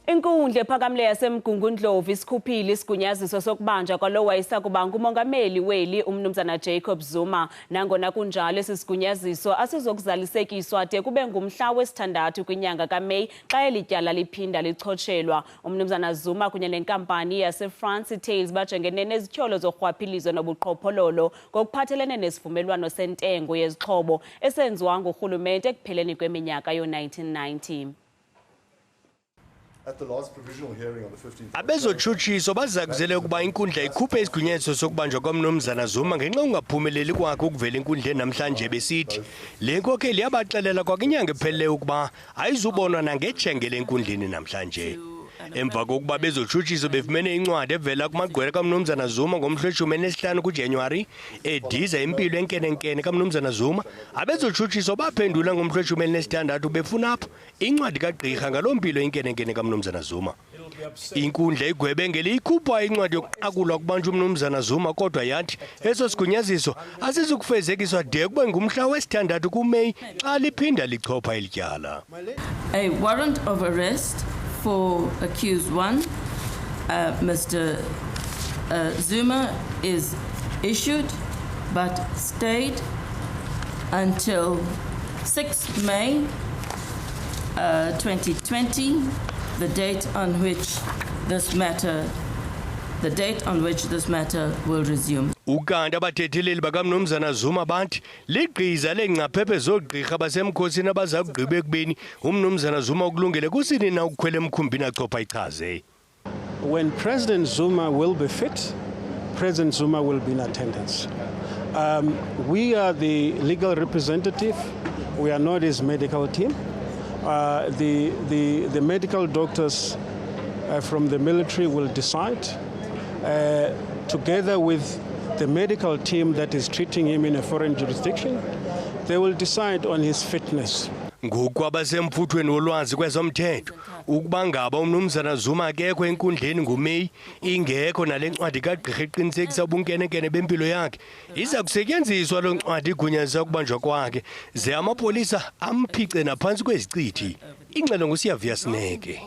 Inkundla ephakamileyo yaseMgungundlovu isikhuphile isigunyaziso sokubanjwa kwalowo wayesakuba ngumongameli weli umnumzana Jacob Zuma. Nangona kunjalo, esi sigunyaziso asizokuzalisekiswa de kube ngumhla wesithandathu kwinyanga kaMeyi xa eli tyala liphinda lichotshelwa. Umnumzana Zuma kunye nenkampani yaseFrance iThales bajongene nezityholo zorhwaphilizo nobuqhophololo ngokuphathelene nesivumelwano sentengo yezixhobo esenziwa ngurhulumente ekupheleni kweminyaka yo-1990. Abezotshutshiso bazakuzele ukuba inkundla ikhuphe isigunyaziso sokubanjwa kwaMnumzana Zuma ngenxa yokungaphumeleli kwakhe ukuvela enkundleni namhlanje, besithi le nkokheli yabaxelela kwakwinyanga ephelileyo ukuba ayizubonwa nangejengele enkundleni namhlanje. Emva kokuba bezotshutshiso befumene incwadi evela kumagqwetha kaMnumzana Zuma ngomhla weshumi elineshlanu kuJanuwari ediza impilo enkenenkene kaMnumzana Zuma, abezotshutshiso baphendula ngomhla weshumi elinesithandathu befuna apho incwadi kagqirha ngaloo mpilo inkenenkene kaMnumzana Zuma. Inkundla igwebe ngeliyikhupha incwadi yokuqakulwa kubanjwa uMnumzana Zuma, kodwa yathi eso sigunyaziso asizukufezekiswa de kube ngumhla wesithandathu kuMeyi xa liphinda lichopha eli tyala. A warrant of arrest for accused one, Mr. Zuma, is issued but stayed until 6 May 2020, the date on which this matter will resume. Ukanti abathetheleli bakaMnumzana Zuma bathi ligqiza leengcaphephe zoogqirha basemkhosini abaza kugqiba ekubeni uMnumzana Zuma ukulungele kusini na ukukhwela emkhumbini achopha ichaze. When President Zuma will be fit, President Zuma will be in attendance. We are the legal representative. We are not his medical team. The medical doctors from the military will decide, together with the medical team that is treating him in a foreign jurisdiction, they will decide on his fitness. Ngoku abasemfuthweni wolwazi kwezomthetho, ukuba ngaba uMnumzana Zuma akekho enkundleni ngoMeyi, ingekho nale ncwadi kagqirha eqinisekisa ubunkenenkene bempilo yakhe, iza kusetyenziswa loo ncwadi igunyazisa ukubanjwa kwakhe ze amapolisa amphice naphantsi kwezicithi. Ingxelo nguSiyavuya Sineke.